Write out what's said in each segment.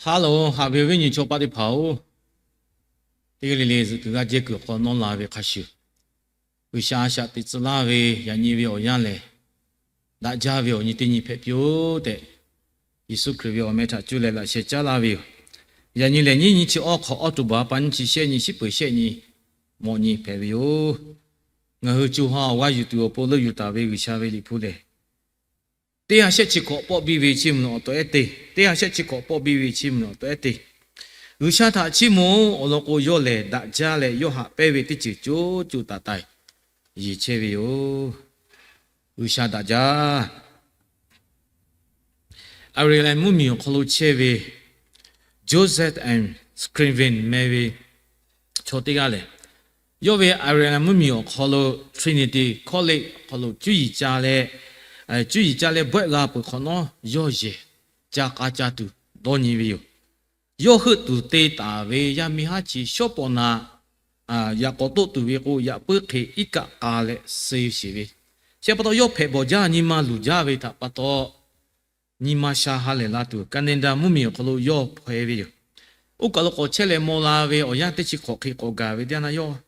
Haˉ loˬ, haꞈ ve awˬ viˉ nyi chaw paˆ teˇ hpaˍ-oˬ, teˇ g'aˇ le le zuhꞈ kuiˬ g'aˇ jehˇ kuiˬ hk'aw nawˉ la ve hk'a shuˍ, G'uiˬsha a shaꞈ teꞈ tcuh laˇ ve yaꞈ nyi ve awˬ yanˇ lehˬ, daꞈ jaˇ ve awˬ nyi teˇ nyi hpehꞈ piˇ-oˆ tehꞈ, Yeˍsuˆ Hkriꞈ ve awˬ meh htaꞈ cuˇ leh laꞈ sheh caˉ laˇ ve yoˬ. Yaꞈ nyi lehˬ, nyiˇ nyi chi awˇ hk'awꞈ, October pa nyiˇ chi shehˆ nyi, shiˉ peuˬ shehˆ nyi, mawꞈ nyi hpehꞈ ve yoˬ. Ngaˬ hui co ha awˬ g'aˇ yuˬ tuˬ awˬ pon leuˆ yuˬ taˍ ve G'uiˬsha ve Liꞈ hpu lehˬ, teˇ ha shehˆ chi hkawꞈ pawˆ biˇ ve chiˇ mvuh awˬ taw ehˉ te, teˇ ha shehˆ chi hkawꞈ pawˆ biˇ ve chiˇ mvuh awˬ taw ehˉ te. G'uiˬsha htaꞈ chiˇ mvuh-oˬ, awˬ lawn k'o, yawˇ lehˬ daꞈ jaˇ leh yawˇ haꞈ pehnˇ ve teˇ ceuˬ co co taiˍ taiˍ yeˬ chehˇ ve yoˬ. G'uiˬsha daꞈ jaˇ. Ireland mvuhˇmiˬ awˬ hk'aw lo chehˇ ve Joseph M. Scriven meh ve chaw teˇ g'aˇ lehˬ, yawˇ ve Ireland mvuhˇmiˬ awˬ hk'aw lo Trinity College awˬ hk'aw lo cuˇ yiˍ ca leh, cuˇ yiˍ ca leh bawehˆ g'a peuˬ hk'awꞈ nawˉ yawˇ yehˬ ca k'a ca tuˬ dawˇ nyi ve yoˬ. Yawˇ heuˆ tuˬ te taˍ ve yaˇ miˇ haˉ chi shawˉ paw na yaꞈ k'awꞈ toˆ tuˬ ve k'o, yaꞈ puiˉ hk'e iˉ kaˆ k'a leh suh sheˍ ve, chi pa taw yawˇ hpehꞈ bawˬ jaˇ nyi ma luˬ jaˇ ve htaꞈ pa taw, nyi ma sha ha lehˬ la tuˬ Canada mvuhˇmiˬ awˬ hk'aw lo yawˇ hpaweh ve yoˬ. Oˇ kaˬ lo k'awꞈ chehˇ leh maw la ve awˬ yanˇ teˇ chi hk'awꞈ hk'e k'awꞈ gaˬ ve teˇ yanˇ, yawˇ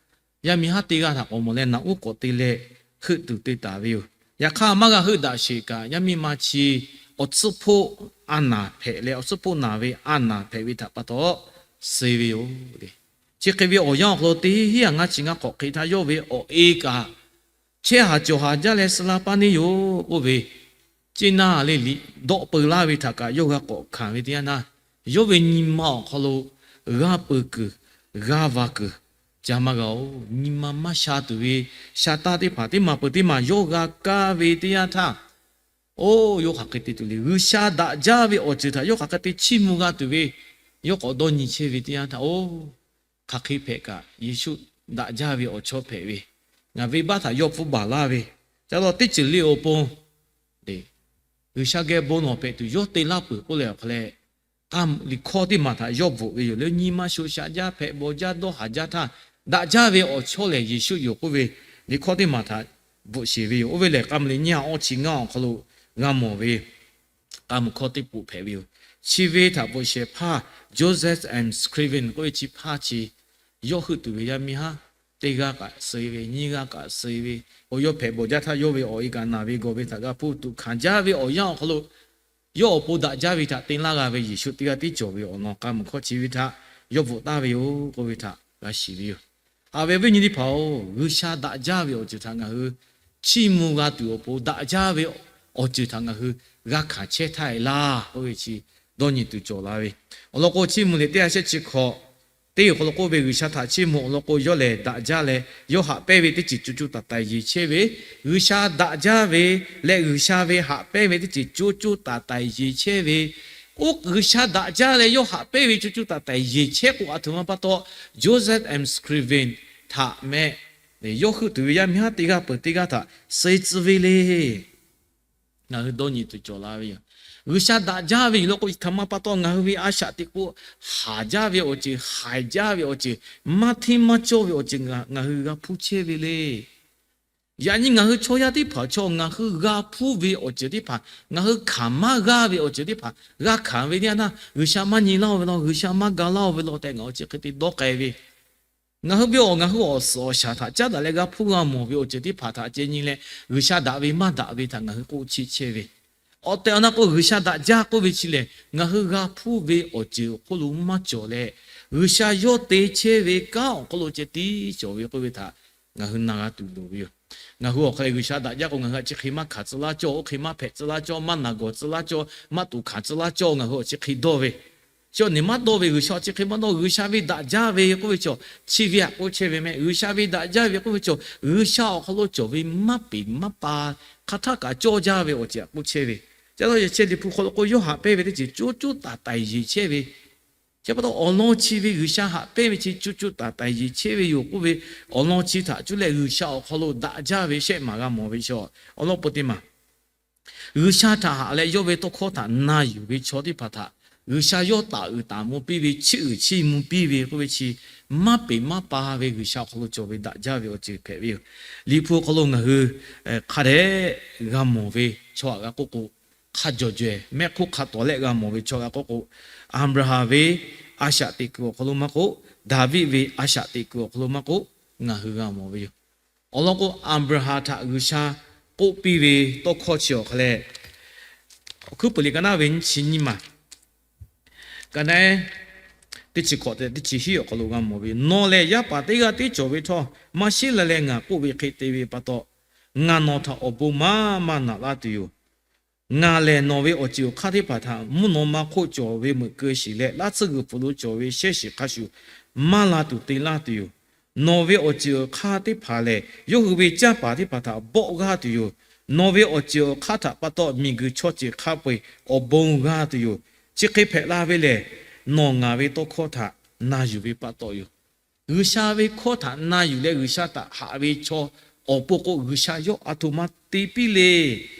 yaˇ miˇ haˉ teˇ g'aˇ htaꞈ k'awꞈ mawˬ leh naꞈ uˉ k'awꞈ te leh heuˆ tuˬ te taˍ ve yoˬ. Yaꞈ hk'aˇ, maˇ g'a heuˆ daꞈ sheˍ kaꞈ, yaˇ miˇ ma chi awˬ tsuhˇ hpoˆ a naˍ hpehꞈ leh awˬ tsuhˇ hpoˆ naˬ ve a naˍ hpehꞈ ve htaꞈ pa taw suh ve yoˬ. Chi hk'e ve awˬ yanˇ awˬ hk'aw lo teˇ hinˉ ha ngaˇ chi ngaˇ hk'awꞈ hk'e htaˇ, yawˇ ve awˬ e kaꞈ chehˇ haˍ cawˬ haˍ jaˇ leh suh la paˇ neˇ yoˬ k'oˆ ve, ceˇ naˇ le liꞈ dawˆ peu laˇ ve htaꞈ kaꞈ yawˇ g'a k'awꞈ hkanˍ ve teˇ yanˇ htaˇ, yawˇ ve nyi ma awˬ hk'aw lo g'a peuˬ kuiˬ, g'a va kuiˬ ca maˇ g'a-oˬ. Nyi ma maˇ sha tuˬ ve sha taˇ teˇ hpaˍ teˇ maˬ peuˬ teˇ maˬ yawˇ g'a kaˇ ve teˇ yanˇ htaˇ, oˇ yawˇ hk'aˬ hk'e te tuˬ le. G'uiˬsha daꞈ jaˇ ve awˬ ceuˬ htaꞈ yawˇ hk'aˬ hk'e te chiˇ mvuh g'a tuˬ ve, yawˇ k'awꞈ dawˇ nyi chehˇ ve teˇ yanˇ htaˇ, oˇ hk'aˬ hk'e hpehꞈ kaꞈ, Yeˍsuˆ daꞈ jaˇ ve awˬ chawˇ hpehꞈ ve, ngaˬ venˇbaˆ htaꞈ yawˇ hpfuhˇ baˬ laˇ ve, ca la teˇ ceuˬ le awˬ pon G'uiˬsha geh bon lawˬ hpehꞈ tuˬ yawˇ te laˇ peuˬ k'oˆ leh awˬ hk'aw leh, liꞈ hkawˇ teˇ maˬ htaꞈ yawˇ bvuhꞈ ve yoˬ. Leh nyi ma shoꞈ shaꞈ jaˇ, hpehꞈ bawˬ jaˇ, dawˇ haˍ jaˇ htaˇ, daꞈ jaˇ ve awˬ chawˇ lehˬ Yeˍsuˆ yoˬ k'oˆ ve, liꞈ hkawˇ teˇ maˬ htaꞈ bvuhꞈ sheˍ ve yoˬ. Oˇ ve lehˬ, k'a muiˬ le nyiˇ ha awˇ chi ngaˇ awˬ hk'aw lo g'a mawˬ ve k'a muiˬ hkawˇ teˇ poꞈ hpehꞈ ve yoˬ. Chi ve htaꞈ bvuhꞈ shehˍ hpaˇ Joseph M. Scriven k'oˆ ve chi hpaˇ chi, yawˇ heuˆ tuˬ ve yaˇ miˇ haˉ teˇ g'aˇ kaꞈ suh ve, nyiˇ g'aˇ kaꞈ suh ve, awˬ yawˇ hpehꞈ bawˬ jaˇ htaˇ yawˇ ve awˬ e kaꞈ naˬ ve gawˬ ve htaꞈ g'a hpuˇ tuꞈ hkanˍ jaˇ ve awˬ yanˇ awˬ hk'aw lo, yawˇ awˬ pon daꞈ jaˇ ve htaꞈ te laˇ g'a ve Yeˍsuˆ teˇ g'aˇ tiˉ cawˬ ve awˬ lawn k'a muiˬ hkawˇ chi ve htaꞈ yawˇ bvuhꞈ taˍ ve yoˬ k'oˆ ve htaꞈ g'a shiˍ ve yoˬ. Haꞈ ve awˬ viˉ nyi teˇ hpaˍ-oˬ, G'uiˬsha daꞈ jaˇ ve awˬ ceuˬ htaꞈ ngaˬ hui chiˇ mvuh g'a tuˬ awˬ pon, daꞈ jaˇ ve awˬ ceuˬ htaꞈ ngaˬ hui g'a hkanˍ chehˇ htaˇ e laˇ k'oˆ ve chi dawˇ nyi tuˬ cawˬ la ve. Awˬ lawn k'o, chiˇ mvuh leh teˇ ha shehˆ chi hkawꞈ teˇ hk'aw lo k'oˆ ve, G'uiˬsha htaꞈ chiˇ mvuh awˬ lawn k'o, yawˇ lehˬ daꞈ jaˇ leh yawˇ haꞈ pehnˇ ve teˇ ceuˬ co co taiˍ taiˍ yeˬ chehˇ ve, G'uiˬsha daꞈ jaˇ ve leh G'uiˬsha ve haꞈ pehnˇ ve teˇ ceuˬ co co taiˍ taiˍ yeˬ chehˇ ve, oˇ G'uiˬsha daꞈ jaˇ leh yawˇ haꞈ pehnˇ ve co co taiˍ taiˍ yeˬ chehˇ k'o, a htoꞈ ma pa taw, Joseph M. Scriven htaꞈ meh, yawˇ heuˆ tuˬ ve yaˇ miˇ haˉ teˇ g'aˇ peuˬ teˇ g'aˇ htaꞈ suh tcuh ve le. Ngaˬ hui dawˇ nyi tuˬ cawˬ la ve yoˬ. G'uiˬsha daꞈ jaˇ ve yoˬ law k'o, a htoꞈ ma pa taw ngaˬ hui ve a shaꞈ teꞈ k'o, haˍ jaˇ ve awˬ ceuˬ, haiˬ jaˇ ve awˬ ceuˬ, maˇ hteˇ maˇ cawˇ ve awˬ ceuˬ ngaˬ hui g'a hpuˇ chehˇ ve le. Yaꞈ nyi ngaˬ hui chaw yaˇ teˇ hpaˍ chaw ngaˬ hui g'a hpuˇ ve awˬ ceuˬ teˇ hpaˍ, ngaˬ hui hkanˍ maˇ g'aˇ ve awˬ ceuˬ teˇ hpaˍ g'a hkanˍ ve teˇ yanˇ htaˇ, G'uiˬsha maˇ nyi laˇ-oˬ ve law, G'uiˬsha maˇ ga laˇ-oˬ ve law tehꞈ ngaˬ awˬ ceuˬ hk'e te dawˇ k'ai ve, ngaˬ hui ve awˬ, ngaˬ hui awˬ suhˍ awˬ shaˍ htaꞈ caˉ daꞈ leh g'a hpuˇ g'a mawˬ ve awˬ ceuˬ teˇ hpaˍ htaꞈ ceh nyi leh, G'uiˬsha daꞈ ve maˇ daꞈ ve htaꞈ ngaˬ hui k'oˆ cheˇ chehˇ ve. Awˬ tehˬ awˬ na k'o, G'uiˬsha daꞈ jaˇ k'oˆ ve chi lehˬ, ngaˬ hui g'a hpuˇ ve awˬ ceuˬ awˬ hk'oˆ lo maˇ cawˬ leh, G'uiˬsha yawˇ te chehˇ ve kanˉ awˬ hk'oˆ lo ceh tiˉ cawˬ ve k'oˆ ve htaꞈ ngaˬ hui na g'a tuˬ loˍ ve yoˬ. Ngaˬ hui awˬ hk'a lehˬ, G'uiˬsha daꞈ jaˇ k'o, ngaˬ hui a chi hk'e maˇ hkanˍ tcuh laˇ cawˇ, oˇ hk'e maˇ hpehꞈ tcuh laˇ cawˇ, maˇ naˬ gawˬ tcuh laˇ cawˇ, maˇ tuꞈ hkanˍ tcuh laˇ cawˇ, ngaˬ hui a chi hk'e dawˇ ve. Chi awˬ neˬ maˇ dawˇ ve, G'uiˬsha chi hk'e maˇ dawˇ. G'uiˬsha ve daꞈ jaˇ ve k'oˆ ve chi, chi ve htaꞈ k'oˆ chehˇ ve meh. G'uiˬsha ve daꞈ jaˇ ve k'oˆ ve chi, G'uiˬsha awˬ hk'aw lo cawˬ ve maˇ peˍ maˇ pa, hk'aˬ htaˆ kaꞈ cawˇ jaˇ ve awˬ ceuˬ htaꞈ k'oˆ chehˇ ve. Chi a law yaꞈ chehˇ Liꞈ hpu hk'aw lo k'o, yawˇ haꞈ pehnˇ ve teˇ ceuˬ co co taiˍ taiˍ yeˬ chehˇ ve. Chi pa taw awˬ lawn chi ve G'uiˬsha haꞈ pehnˇ ve chi co co taiˍ taiˍ yeˬ chehˇ ve yoˬ k'oˆ ve, awˬ lawn chi htaꞈ cuˇ leh G'uiˬsha awˬ hk'aw lo daꞈ jaˇ ve shehˆ maˬ g'a mawˬ ve chi, awˬ lawn peu teˇ maˬ G'uiˬsha htaꞈ haꞈ leh yawˇ ve tawˇ hkawˇ htaꞈ na yuˬ ve chaw teˇ hpaˍ htaꞈ G'uiˬsha yawˇ taˍ uiˍ taˍ mvuh piˇ ve, chiˇ uiˍ chiˇ mvuh piˇ ve k'oˆ ve chi, maˇ peˍ maˇ pa ve G'uiˬsha awˬ hk'aw lo cawˬ ve daꞈ jaˇ ve awˬ ceuˬ hpehꞈ ve yoˬ. Liꞈ hpu awˬ hk'aw lo ngaˬ hui hk'a dehꞈ g'a mawˬ ve chaw htaꞈ g'a k'oˆ k'o, hk'a jawˬ jawehˬ mehˆ hk'oˆ hk'a tawˍ lehˆ g'a mawˬ ve chaw g'a k'oˆ k'o, Aˍbraˍhanˍ ve a shaꞈ teꞈ kuiˬ awˬ hk'aw lo maˇ k'oˆ, Daˍviˆ ve a shaꞈ teꞈ kuiˬ awˬ hk'aw lo maˇ k'oˆ, ngaˬ hui g'a mawˬ ve yoˬ. Awˬ lawn k'o, Aˍbraˍhanˍ htaꞈ G'uiˬsha k'oˆ piˇ ve tawˇ hkawˇ chi awˬ hk'a leh, Awˬ hkuiˉ puiˍ liꞈ ka naˉ ve nyiˇ chi nyiˇ maˬ, ka naˉ teˇ chi hkawꞈ tehꞈ teˇ chi hiˉ awˬ hk'aw lo g'a mawˬ ve yoˬ. Nawˬ lehˬ yaˇ paˍ teˇ g'aˇ tiˉ cawˬ ve htawˇ, maˇ sheˉ la leh ngaˬ k'oˆ ve hk'e te ve pa taw, ngaˬ nawˬ htaꞈ awˬ bon maˇ maˇ naꞈ laˇ tuˬ yoˬ. Ngaˬ lehˬ nawˬ ve awˬ ceuˬ awˬ hk'aˇ teˇ hpaˍ htaꞈ mvuhˇ naw ma hk'oˆ cawˬ ve meuꞈ keu shiˍ leh, laˇ tsuhˇ g'uiˬ pfuhˍ lo cawˬ ve shehˇ shiˍ hk'a shuˍ maˇ la tuˬ te laˇ tuˬ yoˬ. Nawˬ ve awˬ ceuˬ awˬ hk'aˇ teˇ hpaˍ lehˬ, yawˇ hui ve canˇ paˍ teˇ hpaˍ htaꞈ bawˆ g'aˇ tuˬ yoˬ. Nawˬ ve awˬ ceuˬ awˬ hk'aˇ htaꞈ pa taw, miˬguiˬ chaw ceuˬ hk'a peu-eˬ awˬ bon g'aˇ tuˬ yoˬ. Chi hk'e hpehꞈ la ve lehˬ, nawˬ ngaˬ ve tawˇ hkawˇ htaꞈ na yuˬ ve pa taw yoˬ. G'uiˬsha ve hkawˇ htaꞈ na yuˬ leh G'uiˬsha htaꞈ haꞈ ve chaw awˬ pon k'o, G'uiˬsha yawˇ a htoꞈ ma te piˇ le.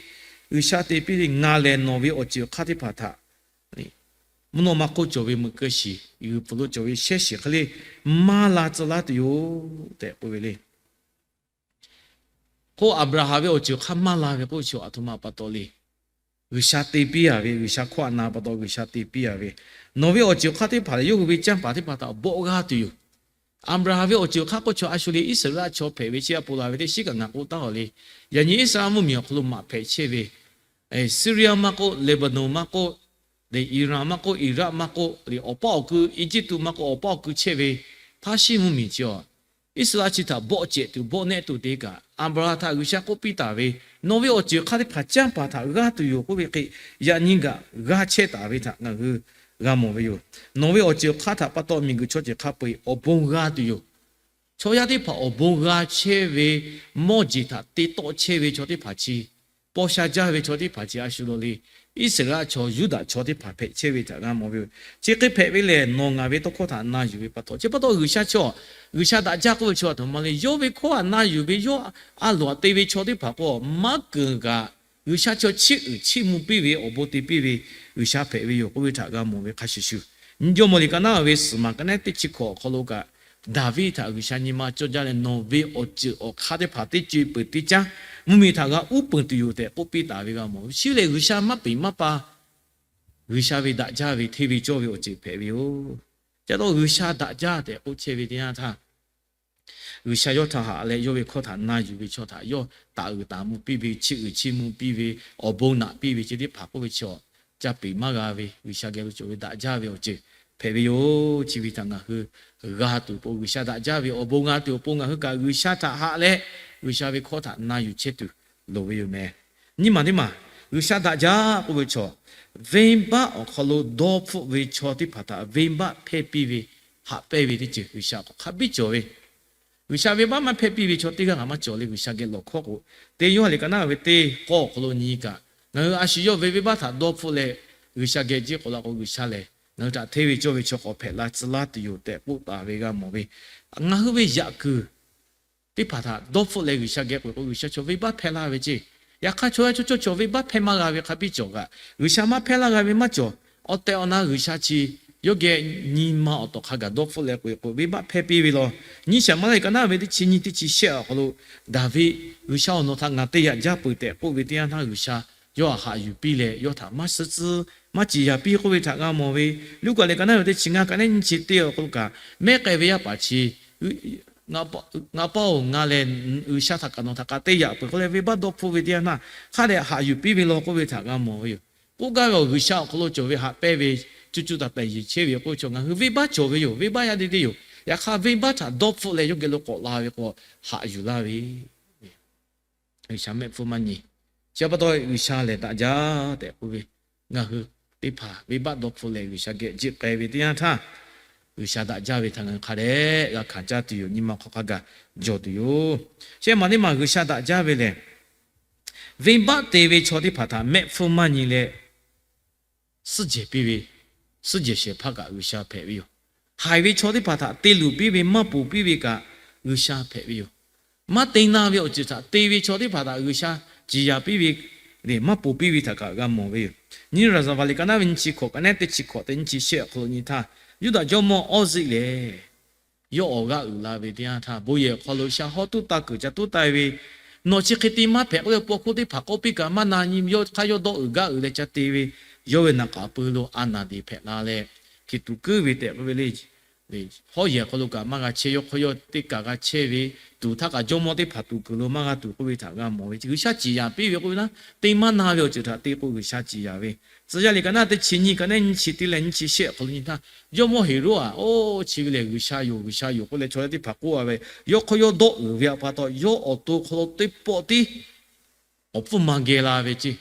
G'uiˬsha te piˇ ve, Ngaˬ lehˬ nawˬ ve awˬ ceuˬ awˬ hk'aˇ teˇ hpaˍ htaꞈ mvuhˇ naw ma hk'oˆ cawˬ ve meuꞈ keu shiˍ, g'uiˬ pfuhˍ lo cawˬ ve shehˇ shiˍ hk'e le maˇ la tcuh laˇ tuˬ yoˬ tehꞈ k'oˆ ve le. K'o, Aˍbraˍhanˍ ve awˬ ceuˬ awˬ hk'aˇ maˇ la ve k'oˆ ve chi a htoꞈ ma pa taw le. G'uiˬsha te piˇ a ve, G'uiˬsha hkawˇ htaꞈ na pa taw G'uiˬsha te piˇ a ve, nawˬ ve awˬ ceuˬ awˬ hk'aˇ teˇ hpaˍ lehˬ, yawˇ hui ve canˇ paˍ teˇ hpaˍ htaꞈ bawˆ g'aˇ tuˬ yoˬ. Aˍbraˍhanˍ ve awˬ ceuˬ awˬ hk'aˇ k'oˆ chaw a shu le, Iˉsaˍreˍlaˆ chaw hpehꞈ ve chi a poˬ la ve teˇ shiˉ kaꞈ ngaˬ k'oˆ taˉ a le. Yaꞈ nyi Iˉsaˍreˍlaˆ mvuhˇmiˬ awˬ hk'aw lo maꞈ hpehꞈ chehˇ ve, Siˇriˇyaˇ maˇ k'oˆ, Leˍbaˍnonˍ maˇ k'oˆ, Iˍraˍ maˇ k'oˆ, Iˍraˆ maˇ k'oˆ, awˬ paˇ awˬ ku Eˇjiˇtuꞈ maˇ k'oˆ, awˬ paˇ awˬ ku chehˇ ve Hpaˇshiˆ mvuhˇmiˬ chi a, Iˉsaˍreˍlaˆ chi htaꞈ bawˆ cehˬ tuˬ bawˆ nehˆ tuˬ te kaꞈ, Aˍbraˍhanˍ htaꞈ G'uiˬsha k'oˆ piˇ taˍ ve, Nawˬ ve awˬ ceuˬ awˬ hk'aˇ teˇ hpaˍ canˇ paˍ htaꞈ g'aˇ tuˬ yoˬ k'oˆ ve hk'e, yaꞈ nyi gaꞈ g'aˇ chehˇ taˍ ve htaꞈ ngaˬ hui g'a mawˬ ve yoˬ. Nawˬ ve awˬ ceuˬ awˬ hk'aˇ htaꞈ pa taw miˬguiˬ chaw ceuˬ hk'a peu-eˬ awˬ bon g'a tuˬ yoˬ. Chaw yaˇ teˇ hpaˍ awˬ bon g'a chehˇ ve, mawˇ jeˬ htaꞈ te tawˆ chehˇ ve chaw teˇ hpaˍ chi, paw sha jaˇ ve chaw teˇ hpaˍ chi a shu lo le. Iˉsaˍreˍlaˆ chaw, Yuˇdaꞈ chaw teˇ hpaˍ hpehꞈ chehˇ ve htaꞈ g'a mawˬ ve yoˬ. Chi hk'e hpehꞈ ve lehˬ, nawˬ ngaˬ ve tawˇ hkawˇ htaꞈ na yuˬ ve pa taw, chi pa taw G'uiˬsha chaw, G'uiˬsha daꞈ jaˇ k'oˆ ve chaw a htoꞈ ma le, yawˇ ve hkawˇ htaꞈ na yuˬ ve, yawˇ a loˍ htaꞈ te ve chaw teˇ hpaˍ k'o, maˇ keunˍ kaꞈ G'uiˬsha chaw chiˇ uiˍ chiˇ mvuh piˇ ve, awˬ bon te piˇ ve G'uiˬsha hpehꞈ ve yoˬ k'oˆ ve htaꞈ g'a mawˬ ve hk'a shuˍ shuˍ, Jawˇmawˇ liꞈ ka naˉ ve suhˍ maˬ ka naˉ teˇ chi hkawꞈ awˬ hk'aw lo kaꞈ, Daˍviˆ htaꞈ G'uiˬsha nyi ma cawˇ jaˇ leh, Nawˬ ve awˬ ceuˬ awˬ hk'aˇ teˇ hpaˍ teˇ co-e peuˬ teˇ caˉ mvuhˇmiˬ htaꞈ g'a uˉ peunˍ tuˬ yoˬ tehꞈ k'oˆ piˇ taˍ ve g'a mawˬ ve. Chi lehˬ, G'uiˬsha maˇ peˍ maˇ pa, G'uiˬsha ve daꞈ jaˇ ve hteˇ ve cawˇ ve awˬ ceuˬ hpehꞈ ve yoˬ. Ca taw G'uiˬsha daꞈ jaˇ tehꞈ k'oˆ chehˇ ve teˇ yanˇ htaˇ, G'uiˬsha yawˇ htaꞈ haꞈ leh yawˇ ve hkawˇ htaꞈ na yuˬ ve chaw htaꞈ yawˇ taˍ uiˍ taˍ mvuh piˇ ve, chiˇ uiˍ chiˇ mvuh piˇ ve, awˬ bon naꞈ piˇ ve chi teˇ hpaˍ k'oˆ ve chi a, ca peˍ maˇ g'a ve, G'uiˬsha geh lo cawˬ ve daꞈ jaˇ ve awˬ ceuˬ hpehꞈ ve yoˬ. Chi ve htaꞈ ngaˬ hui g'a tuˬ k'o, G'uiˬsha daꞈ jaˇ ve awˬ bon g'a tuˬ awˬ pon ngaˬ hui kaꞈ G'uiˬsha htaꞈ haꞈ leh, G'uiˬsha ve hkawˇ htaꞈ na yuˬ chehˇ tuˬ loˍ ve yoˬ meh. Nyiˇ maˬ teˇ maˬ, G'uiˬsha daꞈ jaˇ k'oˆ ve chaw, venˇbaˆ awˬ hk'aw lo dawˇ hpfuhˆ ve chaw teˇ hpaˍ htaꞈ venˇbaˆ hpehˇ piˇ ve, haꞈ pehnˇ ve teˇ ceuˬ G'uiˬsha k'awꞈ hk'a biˇ cawˬ ve. G'uiˬsha venˇbaˆ maˇ hpehˇ piˇ ve chaw teˇ g'aˇ kaꞈ maˇ cawˬ le. G'uiˬsha geh lawˬ hkawˇ k'o, teˇ Yoˇhanˬ liꞈ ka naˉ ve teˇ k'awˇ awˬ hk'aw lo nyi kaꞈ, ngaˬ hui a shu yawˇ ve venˇbaˆ htaꞈ dawˇ hpfuhˆ leh, G'uiˬsha geh jiˆ k'awꞈ la k'o, G'uiˬsha lehˬ ngaˬ hui htaꞈ hteˇ ve cawˇ ve chaw k'awꞈ hpehꞈ la tcuh laˇ tuˬ yoˬ tehꞈ k'oˆ taˍ ve g'a mawˬ ve. Ngaˬ hui ve yaꞈ kuiˬ teˇ hpaˍ htaꞈ dawˇ hpfuhˆ leh G'uiˬsha geh k'oꞈ k'o, G'uiˬsha chaw venˇbaˆ hpehˇ laˇ ve ceˇ. Yaꞈ hk'aˇ, chaw yaˇ chaw cawˇ chaw venˇbaˆ hpehˇ maˇ g'a ve hk'a biˇ cawˬ kaꞈ, G'uiˬsha maˇ hpehˇ laˇ g'a ve maˇ cawˬ. Awˬ tehˬ awˬ na G'uiˬsha chi yawˇ geh nyi ma awˬ tawˍ hk'a gaˬ dawˇ hpfuhˆ leh k'oꞈ e k'o, venˇbaˆ hpehˇ piˇ ve law. Nyiˇ Saˍmaˍriˆ ka naˉ ve teˇ chi nyiˇ teˇ chi shehˆ awˬ hk'aw lo, Daˍviˆ, G'uiˬsha-oˬ, nawˬ htaꞈ ngaˬ te yaꞈ jaˇ peuˬ tehꞈ k'oˆ ve teˇ yanˇ htaˇ, G'uiˬsha yawˇ htaꞈ haꞈ yuˬ piˇ leh, yawˇ htaꞈ maˇ suhˉ tcuhˉ maˇ ciˍ yaˍ piˇ k'oˆ ve htaꞈ g'a mawˬ ve. Luˉkaꞈ liꞈ ka naˉ ve teˇ chi ngaˇ ka naˉ nyiˇ chi teˇ awˬ hk'aw lo kaꞈ, mehˉ k'ai ve yaˇ paˍ chi, Ngaˬ pa-oˬ, ngaˬ lehˬ G'uiˬsha htaꞈ kaꞈ nawˬ htaꞈ k'a te yaꞈ peuˬ k'oˆ leh venˇbaˆ dawˇ hpfuhˆ ve teˇ yanˇ htaˇ, hk'a dehꞈ haꞈ yuˬ piˇ ve law k'oˆ ve htaꞈ g'a mawˬ ve yoˬ. K'oˆ gaˇ ve awˬ G'uiˬsha awˬ hk'aw lo cawˬ ve haꞈ pehnˇ ve, cuˇ cuˇ taˍ taˍ yeˬ chehˇ ve k'oˆ ve chaw, ngaˬ hui venˇbaˆ cawˬ ve yoˬ. Venˇbaˆ yaˇ teˇ teˇ yoˬ. Yaꞈ hk'aˇ, venˇbaˆ htaꞈ dawˇ hpfuhˆ leh yawˇ geh lo k'awꞈ la ve k'o, haꞈ yuˬ laˇ ve G'uiˬsha mehˆ hpfuhˇ maˇ nyi. Chi pa taw G'uiˬsha lehˬ daꞈ jaˇ tehꞈ k'oˆ ve, ngaˬ hui teˇ hpaˍ venˇbaˆ dawˇ hpfuhˆ leh G'uiˬsha geh jiˆ k'ai ve teˇ yanˇ htaˇ, G'uiˬsha daꞈ jaˇ ve htaꞈ ngaˬ hui hk'a dehꞈ g'a hkanˍ caˇ tuˬ yoˬ. Nyi ma hk'aw hk'a gaˬ jawˬ tuˬ yoˬ. Shehˆ maˬ teˇ maˬ G'uiˬsha daꞈ jaˇ ve lehˬ, venˇbaˆ te ve chaw teˇ hpaˍ htaꞈ mehˆ hpfuhˇ maˇ nyi leh, suhˉ jehˬ piˇ ve, suhˉ jehˬ shehˍ hpaˇ kaꞈ G'uiˬsha hpehꞈ ve yoˬ. Haiˬ ve chaw teˇ hpaˍ htaꞈ te luˬ piˇ ve, maˇ ponˬ piˇ ve kaꞈ G'uiˬsha hpehꞈ ve yoˬ. Maˇ te na ve awˬ ceuˬ htaꞈ te ve chaw teˇ hpaˍ htaꞈ G'uiˬsha ciˍ yaˍ piˇ ve, maˇ ponˬ piˇ ve htaꞈ kaꞈ g'a mawˬ ve yoˬ. Nyi Raˍzaˍvaˍ liꞈ ka naˉ ve nyiˇ chi hkawꞈ ka naˉ teˇ chi hkawꞈ tehꞈ nyiˇ chi shehˆ awˬ hk'aw lo nyi htaˇ, Yuˇdaꞈ jawˇmawˇ Awˇziˆ lehˬ, yawˇ awˬ g'aˇ uiˍ la ve teˇ yanˇ htaˇ, bon yehˬ awˬ hk'aw lo sha hawˉ tuˉ taˇ kuiˬ ca tuˉ taˇ ve, Nawˬ chi hk'e te maˇ hpehꞈ k'oˆ ve, paw hk'oˆ teˇ hpaˍ k'awꞈ piˇ kaꞈ maˇ na nyi, yawˇ hk'aˇ yawˇ dawˆ uiˍ gaˆ uiˍ leh ca te ve, yawˇ ve naˍ k'aˍ pui lo a naˍ diˍ hpehꞈ la leh, hkiˬ tuꞈ kuiˉ ve tehꞈ k'oˆ ve le. Hawˉ yehˬ hk'aw lo kaꞈ maˇ g'a chehˇ, yawˇ hk'aˇ yawˇ teˇ kaˬ g'a chehˇ ve, tuˍ htaˇ kaꞈ jawˇmawˇ teˇ hpaˍ tuˍ kuiˬ lo maˇ g'a tuˍ k'oˆ ve htaꞈ g'a mawˬ ve. G'uiˬsha ciˍ yanˍ piˇ ve k'oˆ ve naˉ, te maˇ na ve awˬ ceuˬ htaꞈ te k'o G'uiˬsha ciˍ yanˍ ve. Tcuh yaˇ liꞈ ka naˉ teˇ chi nyiˇ ka naˉ nyiˇ chi teˇ leh nyiˇ chi shehˆ awˬ hk'aw lo nyi htaˇ, jawˇmawˇ Heˍroˆ-aˬ, oˇ chi ve lehˬ G'uiˬsha yoˬ, G'uiˬsha yoˬ k'oˆ leh chaw yaˇ teˇ hpaˍ k'oˆ a ve, yawˇ hk'aˇ yawˇ dawˆ uiˍ ve htaꞈ pa taw, yawˇ awˬ to hk'aw lo teˇ pawˆ tiˉ awˬ hpfuhˇ ma geh la ve ce.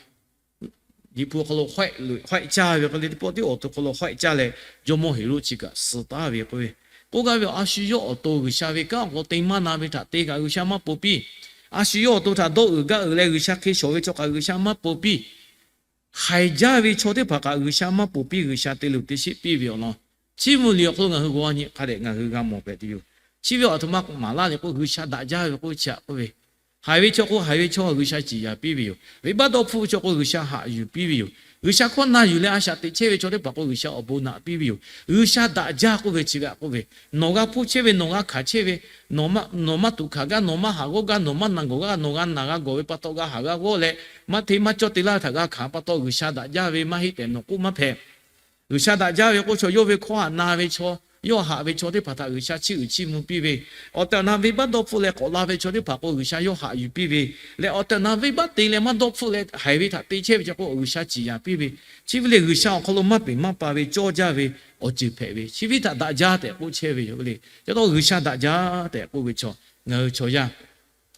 Liꞈ hpu hk'aw lo hawehˆ caˇ ve k'o le, teˇ pawˆ tiˉ awˬ to hk'aw lo hawehˆ caˇ leh, jawˇmawˇ Heˍroˆ chi kaꞈ suh taˉ ve k'oˆ ve. K'oˆ gaˇ ve, a shu yawˇ awˬ to G'uiˬsha ve kanˉ awˬ hk'aw lo te maˇ na ve htaꞈ te kaꞈ G'uiˬsha maˇ pon piˇ. A shu yawˇ awˬ to htaꞈ dawˆ uiˍ gaˆ uiˍ leh G'uiˬsha hk'e shawˍ ve chaw kaꞈ G'uiˬsha maˇ pon piˇ. Haiˬ jaˇ ve chaw teˇ hpaˍ kaꞈ G'uiˬsha maˇ pon piˇ, G'uiˬsha te luˬ te sheˆ piˇ ve awˬ lawn, chiˇ mvuh liꞈ awˬ hk'aw lo ngaˬ hui g'aw nyi hk'a dehꞈ ngaˬ hui g'a mawˬ hpehꞈ tuˬ yoˬ. Chi ve awˬ htoꞈ ma maˍ laˇ le k'o, G'uiˬsha daꞈ jaˇ ve k'oˆ ve chi htaꞈ k'oˆ ve, haiˬ ve chaw k'o haiˬ ve chaw G'uiˬsha ciˍ yanˍ piˇ ve yoˬ. Venˇbaˆ dawˇ hpfuhˆ ve chaw k'o G'uiˬsha haꞈ yuˬ piˇ ve yoˬ. G'uiˬsha hkawˇ na yuˬ leh a shaꞈ teꞈ chehˇ ve chaw teˇ hpaˍ k'o G'uiˬsha awˬ bon naꞈ piˇ ve yoˬ. G'uiˬsha daꞈ jaˇ k'oˆ ve chi g'aꞈ k'oˆ ve, nawˬ g'a hpuˇ chehˇ ve, nawˬ g'a hkanˍ chehˇ ve, nawˬ maˇ tuꞈ hkanˍ gaˇ, nawˬ maˇ haꞈ g'awˇ gaˇ, nawˬ maˇ na gawˬ gaˇ, nawˬ g'a na g'a gawˬ ve pa taw g'a haꞈ g'a g'awˇ leh, maˇ hteˇ maˇ cawˇ te laˇ ve htaꞈ g'a hkanˍ pa taw G'uiˬsha daꞈ jaˇ ve maˇ heˆ tehꞈ nawˬ k'oˆ maˇ hpehꞈ. G'uiˬsha daꞈ jaˇ ve k'oˆ chaw yawˇ ve hkawˇ htaꞈ na ve chaw, yawˇ haꞈ ve chaw teˇ hpaˍ htaꞈ G'uiˬsha chiˇ uiˍ chiˇ mvuh piˇ ve, awˬ tehˬ awˬ na venˇbaˆ dawˇ hpfuhˆ leh k'awꞈ la ve chaw teˇ hpaˍ k'o G'uiˬsha yawˇ haꞈ yuˬ piˇ ve, leh awˬ tehˬ awˬ na venˇbaˆ te leh maˇ dawˇ hpfuhˆ leh haiˬ ve htaꞈ te chehˇ ve chaw k'o G'uiˬsha ciˍ yanˍ piˇ ve, chi ve lehˬ G'uiˬsha awˬ hk'aw lo maˇ peꞈ maˇ pa ve cawˇ jaˇ ve awˬ ceuˬ hpehꞈ ve, chi ve htaꞈ daꞈ jaˇ tehꞈ k'oˆ chehˇ ve yoˬ le. Chi pa taw G'uiˬsha daꞈ jaˇ tehꞈ k'oˆ ve chaw, ngaˬ hui chaw yaˇ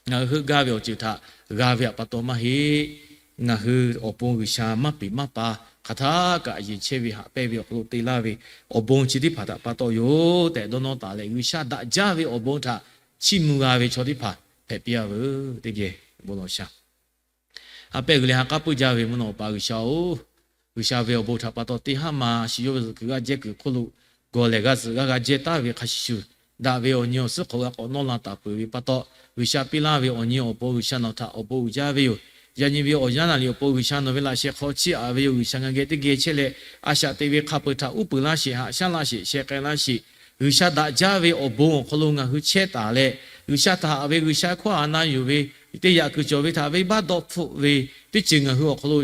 ngaˬ hui heuˆ gaˇ ve awˬ ceuˬ htaꞈ g'a ve htaꞈ pa taw maˇ heˆ. Ngaˬ hui awˬ pon G'uiˬsha maˇ peꞈ maˇ pa, hk'aˬ htaˇ kaꞈ yeˬ chehˇ ve haꞈ pehnˇ ve awˬ hk'aw lo te laˇ ve awˬ bon chi teˇ hpaˍ htaꞈ pa taw yoˬ tehꞈ dawˇ nawˇ taˍ leh, G'uiˬsha daꞈ jaˇ ve awˬ bon htaꞈ chiˇ mvuh g'a ve chaw teˇ hpaˍ hpehꞈ piˇ a veuˬ teˇ geh bon lawˬ sha. Ha pehˇ g'uiˬ leh ha k'aˉ puiˇ jaˇ ve mvuhˇ naw Awˬ pa G'uiˬsha-oˬ, G'uiˬsha ve awˬ bon htaꞈ pa taw teˇ haˉ ma a shu yawˇ ve zuhꞈ kuiˬ g'aˇ jehˇ kuiˬ hk'oˆ lo gawˬ lehˬ g'a zuhꞈ g'aˇ g'a jehˇ taˍ ve hk'a shuˍ shuˍ, daꞈ ve awˬ nyi awˬ suhˉ hk'awꞈ g'a k'awꞈ nawˇ la taˍ peuˬ ve pa taw, G'uiˬsha piˇ laˇ ve awˬ nyi awˬ pon G'uiˬsha nawˬ htaꞈ awˬ bon uiˍ jaˇ ve yoˬ. Yaꞈ nyi ve awˬ yanˇ naˍ liꞈ awˬ pon G'uiˬsha nawˬ ve laꞈ sheh hk'aw chiˇ aꞈ ve yoˬ. G'uiˬsha ngaˬ geh teˇ geh chehˇ leh, a shaꞈ teꞈ ve hk'a peu-eˬ htaꞈ uˉ peunˍ laˇ sheˍ, haꞈ shaˉ laˇ sheˍ, sheh k'ai laˇ sheˍ. G'uiˬsha daꞈ jaˇ ve awˬ bon awˬ hk'aw lo ngaˬ hui chehˇ taˍ leh, G'uiˬsha htaꞈ haꞈ ve G'uiˬsha hkawˇ a na yuˬ ve teˇ yaꞈ kuiˬ cawˬ ve htaꞈ venˇbaˆ dawˇ hpfuhˆ ve teˇ ceuˬ ngaˬ hui awˬ hk'aw lo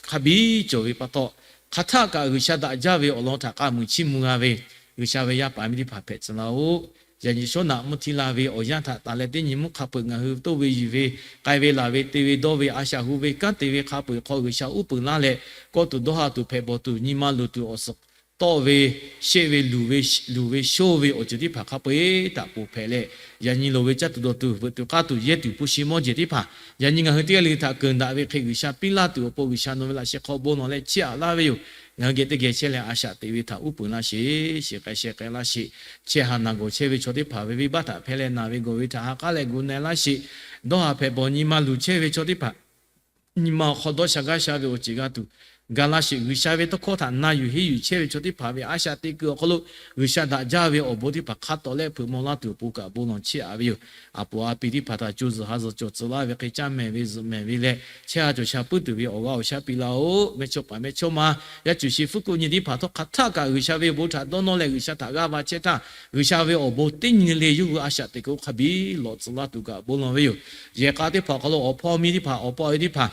hk'a biˇ cawˬ ve pa taw, hk'aˬ htaˆ kaꞈ G'uiˬsha daꞈ jaˇ ve awˬ lawn htaꞈ k'a muiˬ chiˇ mvuh g'a ve, G'uiˬsha ve yaˇ paˍ miˇ teˇ hpaˍ hpehꞈ tcuh laˇ-oˆ. Yaꞈ nyi shawˉ naꞈ mvuhˇ htiˇ la ve awˬ yanˇ htaꞈ taˍ leh teˇ nyi mvuhˇ hk'a peu-eˬ ngaˬ hui toˇ ve yuˬ ve, k'ai ve laˬ ve te ve dawˇ ve a shaꞈ hu ve kanˉ te ve hk'a peu-eˬ hk'aw G'uiˬsha uˉ peunˍ laˇ leh, kawˇ tuˬ dawˇ ha tuˬ hpehꞈ bawˬ tuˬ nyi ma luˬ tuˬ awˬ suhˍ tawˆ ve, sheˆ ve, luˬ ve shoˇ ve awˬ ceuˬ teˇ hpaˍ hk'a peu-eˬ htaꞈ ponˬ hpehꞈ leh, yaꞈ nyi loˍ ve caˇ tuˬ dawˬ tuˬ veuꞈ tuˬ k'aˇ tuˬ yehˇ tuˬ hpu shi mawˇ jehˬ teˇ hpaˍ, yaꞈ nyi ngaˬ hui teˇ g'aˇ le le htaꞈ keunˍ daꞈ ve hk'e G'uiˬsha piˇ laˇ tuˬ awˬ pon G'uiˬsha nawˬ ve laꞈ sheh hk'aw bon lawˬ leh chiˇ aꞈ laˇ ve yoˬ. Ngaˬ hui geh teˇ geh chehˇ leh a shaꞈ teꞈ ve htaꞈ uˉ peunˍ laˇ sheˍ, shiˍ k'ai sheh k'ai laˇ sheˍ. Chehˇ ha naˬ gawˬ chehˇ ve chaw teˇ hpaˍ ve venˇbaˆ htaꞈ hpehˇ leh naˬ ve gawˬ ve htaꞈ ha k'aˉ leh gu na-e laˇ sheˍ. Dawˇ ha hpehꞈ bawˬ nyi ma luˬ chehˇ ve chaw teˇ hpaˍ nyi ma awˬ hk'aw dawˇ sha gaˇ sha ve awˬ ceuˬ g'a tuˬ ga laˇ sheˍ. G'uiˬsha ve tawˇ hkawˇ htaꞈ na yuˬ henˇ yuˬ chehˇ ve chaw teˇ hpaˍ ve a shaꞈ teꞈ kuiˬ awˬ hk'aw lo G'uiˬsha daꞈ jaˇ ve awˬ bon teˇ hpaˍ hk'a tawˍ leh hpeuꞈ maw laˇ tuˬ awˬ pon kaꞈ bon lawˬ chiˇ aꞈ ve yoˬ. A poˍ a pi teˇ hpaˍ htaꞈ co zuhˬ ha zuhˬ cawˬ tcuh laˇ ve hk'e caˇ mehˍ ve zuhꞈ mehˍ ve leh, chehˇ ha cawˬ sha puiˉ tuˬ ve awˬ g'aˇ awˬ shaˉ piˇ laˇ-oˆ. Mehˇchawˇ paˍ mehˇchawˇma yaˇ cuˬ shi fuˉ kuˆ nyi teˇ hpaˍ htawˇ hk'aˬ htaˆ kaꞈ G'uiˬsha ve awˬ bon htaꞈ dawˇ nawˇ leh G'uiˬsha htaꞈ g'aˇ va chehˇ htaˇ, G'uiˬsha ve awˬ bon teˇ nyi le yawˇ hui a shaꞈ teꞈ kuiˬ hk'a biˇ lawꞈ tcuh laˇ tuˬ kaꞈ bon lawˬ ve yoˬ. Yehˬ k'a teˇ hpaˍ awˬ hk'aw lo awˬ hpawˇ miˇ teˇ hpaˍ, awˬ pa awˬ e teˇ hpaˍ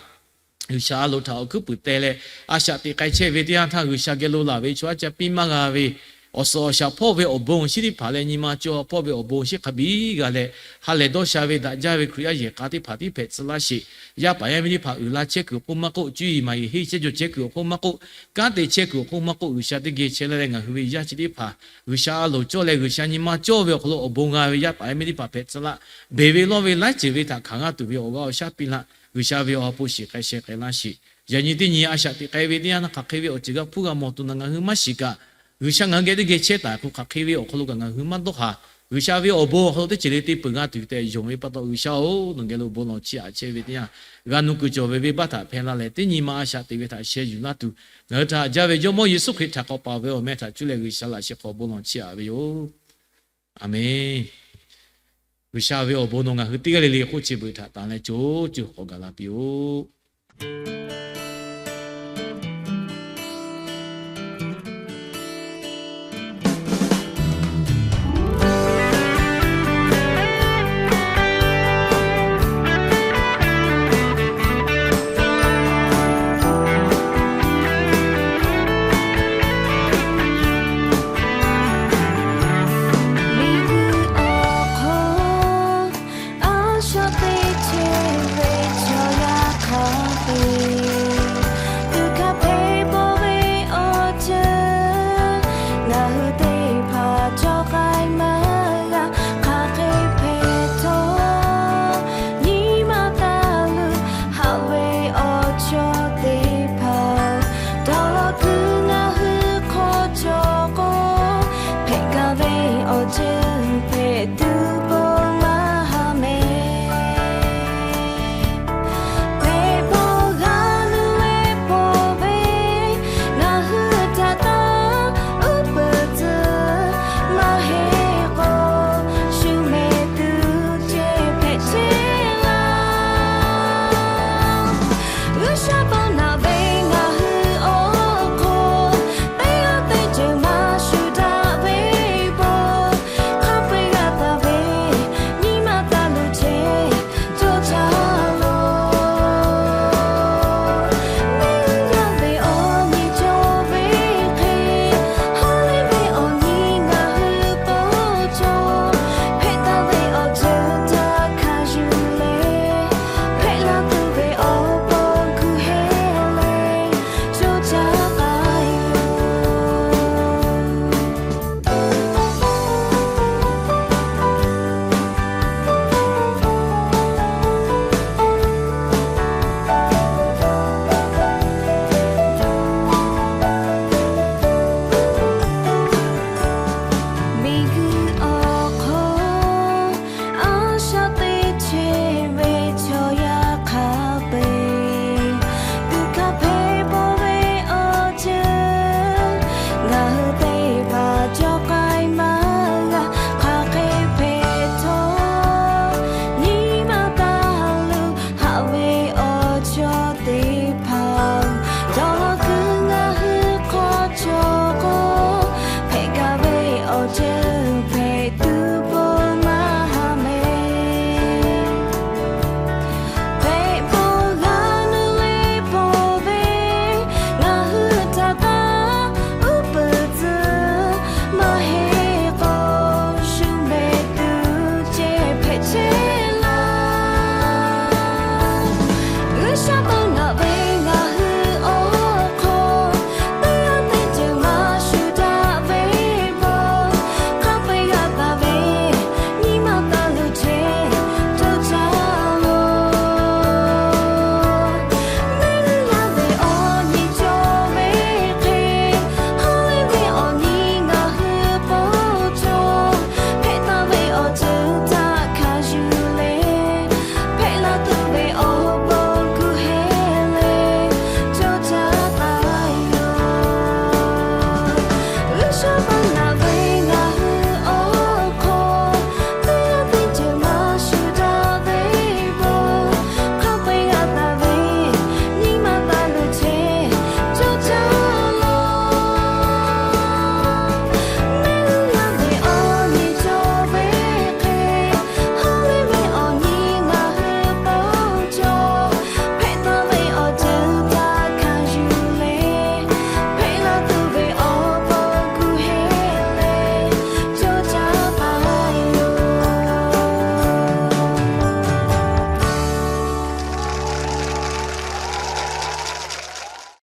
G'uiˬsha a loˍ htaꞈ awˬ hkuiˉ puiˍ teh leh, a shaꞈ teꞈ k'ai chehˇ ve teˇ yanˇ htaˇ G'uiˬsha geh lo laˬ ve chaw aˉ ca piˇ maˇ g'a ve, awˬ suhˍ awˬ shaˍ hpawˇ ve awˬ bon awˬ shinˉ teˇ hpaˍ leh nyi ma cawˇ hpawˇ ve awˬ bon awˬ shinˉ hk'a biˇ g'a leh, ha lehˬ dawˇ sha ve daꞈ jaˇ ve Hkriꞈ yaˇ yehˬ k'a teˇ hpaˍ tiˉ hpehꞈ tcuh laˇ sheˍ. Yaˇ paˍ yaˇ miˇ teˇ hpaˍ uiˍ la chehˇ kuiˬ awˬ hk'oˆ maˇ k'oˆ, cuˇ yiˍ maˍ yiˍ henˇ chehˇ jawˬ chehˇ kuiˬ awˬ hk'oˆ maˇ k'oˆ, kanˉ te chehˇ kuiˬ awˬ hk'oˆ maˇ k'oˆ, G'uiˬsha teˇ geh chehˇ leh leh ngaˬ hui ve yaˇ chi teˇ hpaˍ G'uiˬsha a loˍ cawˇ leh G'uiˬsha nyi ma cawˇ ve awˬ hk'aw lo awˬ bon g'a ve yaˇ paˍ yaˇ miˇ teˇ hpaˍ hpehꞈ tcuh laˇ. Beˬ ve lawˇ ve laiˉ ceuˬ ve htaꞈ hkanˍ g'a tuˬ ve awˬ g'aˇ awˬ shaˉ piˇ laˇ. G'uiˬsha ve awˬ ha hpu shiˍ k'ai sheh k'ai laˇ sheˍ. Yaꞈ nyi teˇ nyi a shaꞈ teꞈ k'ai ve teˇ yanˇ htaˇ hk'aˬ hk'e ve awˬ ceuˬ g'a hpuˇ g'a mawˬ tuˬ naˬ ngaˬ hui maˇ shiˍ kaꞈ, G'uiˬsha ngaˬ hui geh teˇ geh chehˇ taˍ hk'o hk'aˬ hk'e ve awˬ hk'aw lo kaꞈ ngaˬ hui maˇ dawˇ haˍ. G'uiˬsha ve awˬ bon awˬ hk'aw lo teˇ ceuˬ le te peuˬ g'a tuˬ tehꞈ yonˍ ve pa taw G'uiˬsha-oˬ, nawˬ geh lo bon lawˬ chiˇ aꞈ chehˇ ve teˇ yanˇ, g'a nu kuiˬ cawˬ ve venˇbaˆ htaꞈ hpehˇ laˇ leh teˇ nyi ma a shaꞈ teꞈ ve htaꞈ sheh yuˬ laˇ tuˬ, ngaˬ hui htaꞈ haꞈ jaˇ ve Jawˇmawˇ Yeˍsuˆ Hkriꞈ htaꞈ k'awꞈ paˍ ve awˬ meh htaꞈ cuˇ leh G'uiˬsha laꞈ sheh hk'aw bon lawˬ chiˇ aꞈ ve yoˬ. Aˬmenˍ. G'uiˬsha ve awˬ bon nawˬ ngaˬ hui teˇ g'aˇ le le hk'oˆ chi beuꞈ htaꞈ tanˬ leh co co k'awꞈ gaˬ la piˇ-oˆ.